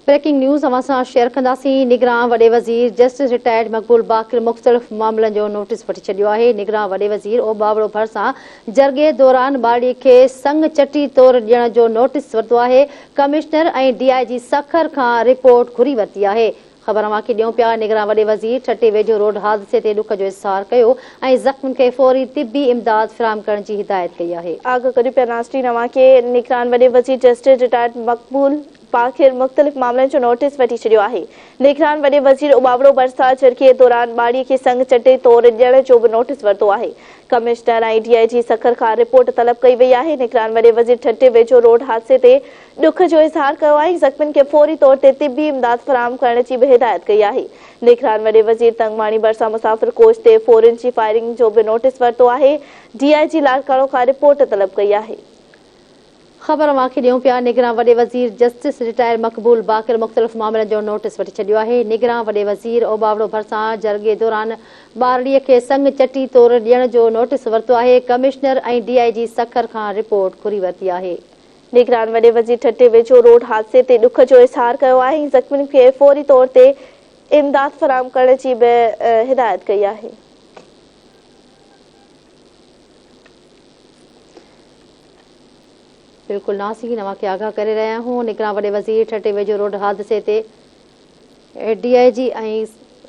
Breaking news اوهان سان share ڪنداسين، نگران وڏي وزير جسٽس رٽائرڊ مقبول باقر مختلف معاملن جو نوٽيس وٺي ڇڏيو آهي، نگران وڏي وزير اوٻاوڙو ڀرسان جرڳي دوران ٻارڙي کي سڱ چٽي طور ڏيڻ جو نوٽيس ورتو آهي، ڪمشنر ۽ ڊي I جي سکر کان رپورٽ گهري ورتي آهي. خبر اوهان کي ڏيون پيا، نگران وڏي وزير ٺٽي ويجهو روڊ حادثي تي ڏک جو اظهار ڪيو ۽ زخمين کي فوري طبي امداد فراهم ڪرڻ جي هدايت ڪئي آهي. آگاهه ڪريون پيا ناظرين اوهان کي نگران وڏي وزير جسٽس رٽائرڊ مقبول باقر مختلف معاملن جو نوٽيس وٺي ڇڏيو آهي. نگران وڏي وزير اٻاوڙو برسات جرڳي دوران ٻاڙي کي سڱ چٽي طور ڏيڻ جو به نوٽيس ورتو آهي. ڪمشنر ۽ ڊي I جي سکر کان رپورٽ طلب ڪئي وئي آهي. نگران وڏي وزير ٺٽي ويجهو روڊ حادثي تي ڏک جو اظهار ڪيو آهي ۽ زخمين کي فوري طور تي طبي امداد فراهم ڪرڻ جي به هدايت ڪئي آهي. نگران وڏي وزير تنگواڻي ڀرسان مسافر ڪوچ تي ڦورين جي فائرنگ جو به نوٽيس ورتو آهي. ڊي I جي لاڙڪاڻو کان رپورٽ طلب ڪئي آهي. خبر اوهان کي ڏيون پيا، نگران وڏي وزير جسٽس رٽائر مقبول باقر مختلف معاملن جو نوٽيس وٺي ڇڏيو آهي، نگران وڏي وزير اوٻاوڙو ڀرسان جرڳي دوران ٻارڙي کي سڱ چٽي طور ڏيڻ جو نوٽيس ورتو آهي، ڪمشنر ۽ ڊي I جي سکر کان رپورٽ گهري ورتي آهي. نگران وڏي وزير ٺٽي ويجهو روڊ حادثي تي ڏک جو اظهار ڪيو آهي ۽ زخمين کي فوري طور تي امداد فراهم ڪرڻ جي به هدايت ڪئي آهي. بلڪل ناظرين اوهان کي آگاهه ڪري رهيا آهيون نگران وڏي وزير ٺٽي ويجهو روڊ حادثي تي ڊي I جي ۽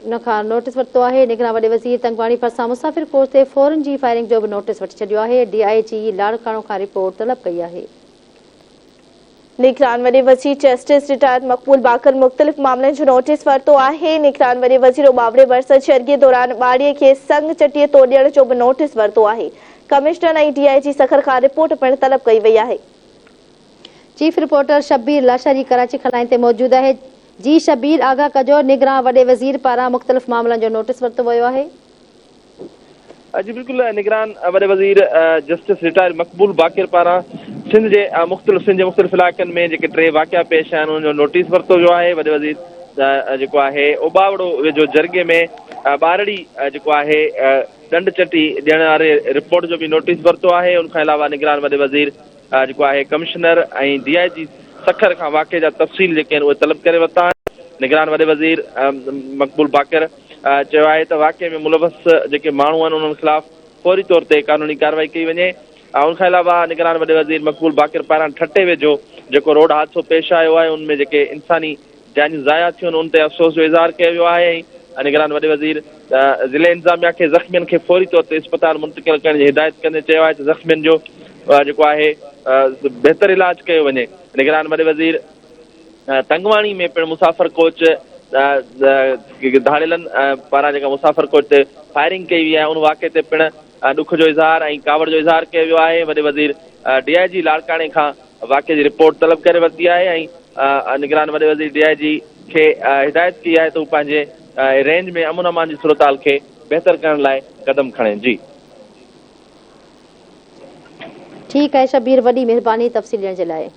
ان کان نوٽيس ورتو آهي نگران وڏي وزير تنگواڻي ڀرسان مسافر ڪوچ تي فورن جي فائرنگ جو به نوٽيس وٺي ڇڏيو آهي ڊي I جي لاڙڪاڻو کان رپورٽ طلب ڪئي آهي. نگران وڏي وزير جسٽس رٽائرڊ مقبول باقر مختلف معاملن جو نوٽيس ورتو آهي. نگران وڏي وزير اٻاوڙي ڀرسان جرڳي دوران ٻارڙي کي سڱ چٽيء طور ڏيڻ جو به نوٽيس ورتو آهي. ڪمشنر ۽ ڊي I جي سکر کان رپورٽ پڻ طلب ڪئي وئي آهي. چيف رپورٽر شبير لاشاري ڪراچي کان لائين تي موجود آهي. جي شبير آگاهه ڪجو نگران وڏي وزير پاران مختلف معاملن جو نوٽيس ورتو ويو آهي. جي بلڪل نگران وڏي وزير جسٽس رٽائرڊ مقبول باقر پاران سنڌ جي مختلف سنڌ جي مختلف علائقن ۾ جيڪي ٽي واقعا پيش آيا آهن انهن جو نوٽيس ورتو ويو آهي وڏي وزير جيڪو آهي اوٻاوڙو ويجهو جرڳي ۾ ٻارڙي جيڪو آهي ڏنڊ چٽي ڏيڻ واري رپورٽ جو به نوٽيس ورتو آهي ان کان علاوه نگران وڏي وزير جيڪو آهي ڪمشنر ۽ ڊي I جي سکر کان واقعي جا تفصيل جيڪي آهن اهي طلب ڪري ورتا آهن نگران وڏي وزير مقبول باقر چيو آهي ته واقعي ۾ ملوث جيڪي ماڻهو آهن انهن خلاف فوري طور تي قانوني ڪارروائي ڪئي وڃي ان کان علاوه نگران وڏي وزير مقبول باقر پاران ٺٽي ويجهو جيڪو روڊ حادثو پيش آيو آهي ان ۾ جيڪي انساني جانيون ضايع ٿيون ان تي افسوس جو اظهار ڪيو ويو آهي ۽ نگران وڏي وزير ضلعي انتظاميا کي زخمين کي فوري طور تي اسپتال منتقل ڪرڻ جي هدايت ڪندي چيو آهي ته زخمين جو جيڪو آهي بهتر علاج ڪيو وڃي نگران وڏي وزير تنگواڻي ۾ پڻ مسافر ڪوچ ڌاڙيلن پاران جيڪا مسافر ڪوچ تي فائرنگ ڪئي وئي آهي ان واقعي تي پڻ ڏک جو اظهار ۽ ڪاوڙ جو اظهار ڪيو ويو آهي وڏي وزير ڊي I جي لاڙڪاڻي کان واقعي جي رپورٽ طلب ڪري ورتي آهي ۽ نگران وڏي وزير ڊي I جي کي هدايت ڪئي آهي ته هو پنهنجي رينج ۾ امن امان جي صورتحال کي بهتر ڪرڻ لاء قدم کڻي جي. ٺيڪ آهي شبير وڏي مهرباني تفصيل ڏيڻ جي لاء.